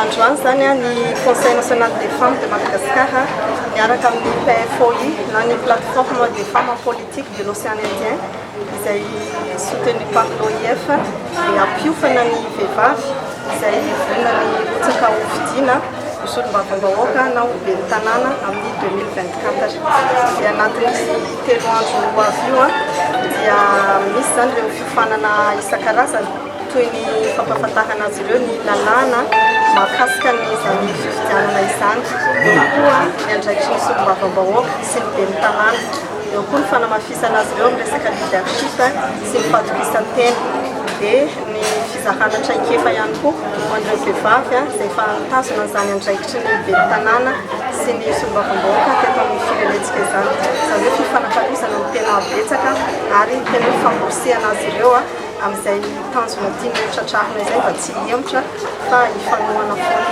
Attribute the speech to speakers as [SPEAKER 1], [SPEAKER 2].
[SPEAKER 1] Androany zany ny Conseil national des femmes de Madagascar miaraka amin'ny PFOI na ny Plateforme des femmes en politique de l'océan Indien, izay soutenu par l'OIF, dia ampiofana ny vehivavy izay vonona ny hirotsaka ho fidiana ho solombavambahoaka na ho ben'ny tanàna amin'ny 2024. Dia anatin'izy 3 andro ho avy io dia misy zany ireo fiofanana isan-karazany, toy ny fampahafantarana azy ireo ny lalàna mahakasika ny zany fifidianana izany, eo koa ny andraikitry ny solombavambahoaka sy ny ben'ny tanàna, eo koa ny fanamafisana azy ireo amin'ny resaka leadership sy ny fahatokisan-tena, dia ny fizarana traikefa ihany koa ho an'ireo vehivavy izay efa mitazona an'izany andraikitry ny ben'ny tanàna sy ny solombavambahoaka teto amin'ny firenentsika izany. Izany hoe fifanakalozana no tena betsaka ary tena hoe famporisihana azy ireo amin'izay tanjona tiany tratrarina izay mba tsy hihemotra fa hifanohana foana.